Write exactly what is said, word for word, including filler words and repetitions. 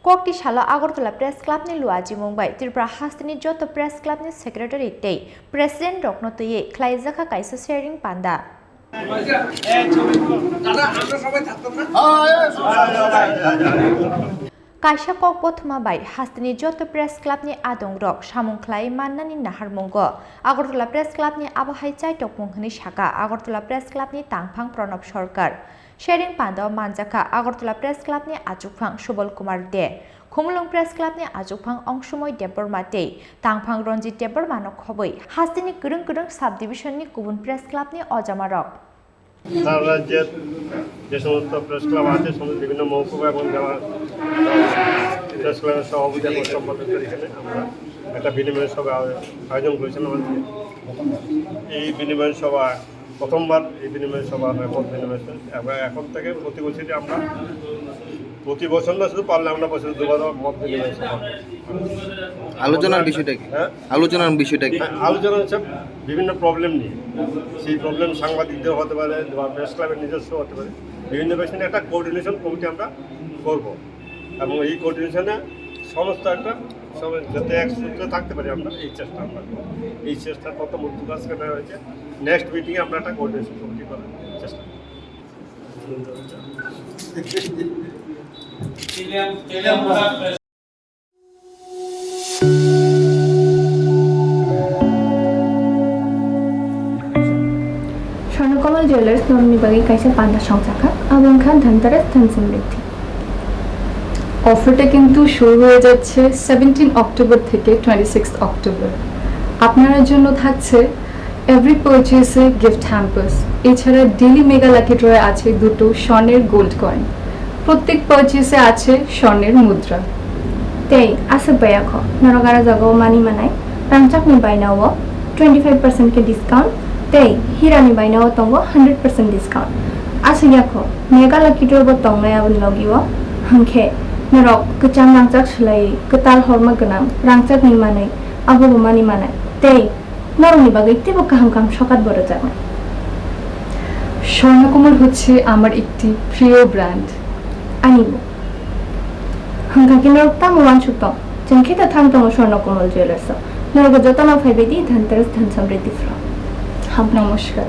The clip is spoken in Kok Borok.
Kokti salo Agartala Press Club ni luajimung bai Tripura hasteni joto Press Club ni secretary tei president rokno twiwi khlaijakha kaisa sharing panda. Kaisa kok bothoma bai hasteni joto Press Club ni adongrok samung khlai mannani naharmungo Agartala Press Club ni abo hai chaitokmung hwnwi saka Agartala Press Club ni tangphang Pranab Sarkar. Sharing panda o manjakha Agartala Press Club ni achukphang Subal Kumar De, Khumulwng Press Club ni achukphang Ongsumoi Debbarma tei tangphang Ranjit Debbarma no khobwi hasteni kwrwng kwrwng sub division ni kubun Press Club ni ojamarok. সারা রাজ্যের যে সমস্ত press club আছে, সমস্ত বিভিন্ন মহকুমা এবং জেলা প্রেস ক্লাবের সভাপতি এবং সম্পাদকদের এখানে আমরা একটা বিনিময় সভা আয়োজন করেছিলাম আজকে। এই বিনিময় সভা প্রথমবার, এই বিনিময় সভা হয়, মত বিনিময় সভা। আমরা এখন থেকে প্রতি বছরই আমরা, প্রতি বছর না, শুধু পারলে আমরা বছরে দুবার মত বিনিময় সভা। আলোচনার বিষয়টা কি? হ্যাঁ? আলোচনার বিষয়টা কি? হ্যাঁ, আলোচনা হচ্ছে বিভিন্ন প্রবলেম নিয়ে। সেই প্রবলেম সাংবাদিকদের হতে পারে বা প্রেস ক্লাবের নিজস্ব হতে পারে, বিভিন্ন বিষয় নিয়ে একটা কোঅর্ডিনেশন কমিটি আমরা করব। এবং এই কোঅর্ডিনেশনে সমস্ত একটা সবাই যাতে এক সূত্রে থাকতে পারি আমরা, এই চেষ্টা আমরা করব। এই চেষ্টা প্রথম উদ্যোগ আজকে নেওয়া হয়েছে। নেক্সট মিটিংয়ে আমরা একটা কোঅর্ডিনেশন কমিটি করার চেষ্টা করব। Swarnakomal Jewellers norokni bagwi kaisa panda songchakha, abo wngkha Dhanteras Dhan Samriddhi. অফারটা কিন্তু শুরু হয়ে যাচ্ছে সেভেন্টিন অক্টোবর থেকে টোয়েন্টি সিক্স অক্টোবর। আপনার জন্য থাকছে এভরি পারচেসে গিফট হ্যাম্পার্স, এছাড়া ডেইলি মেগা লাকি ড্রয়ে আছে দুটো স্বর্ণের গোল্ড কয়েন, প্রত্যেক পারচেসে আছে স্বর্ণের মুদ্রা। Tei aswk bai kho, norok aro jagao mani manai, rangchakni bainao twenty five percent khe discount, tei hirani bainao tongo hundred percent discount. Aswk ya kho, mega lucky draw bo tongnai aboni logio, hwnkhe norok kwcham rangchak swlaiwi kwtal horma gwnang rangchakni manwi abobo mani manai, tei norokni bagwi teibo kaham kaham sokat bo rwjaknai. Swarnakamal হচ্ছে আমার একটি প্রিয় brand. Anibo. Hwnkha khe norok tamo uansuk tong? Chwng khe ta thang tongo Swarnakomal Jewellers o. Norok jotono phaibai di Dhanteras Dhan Samriddhi Pro. Ham. নমস্কার।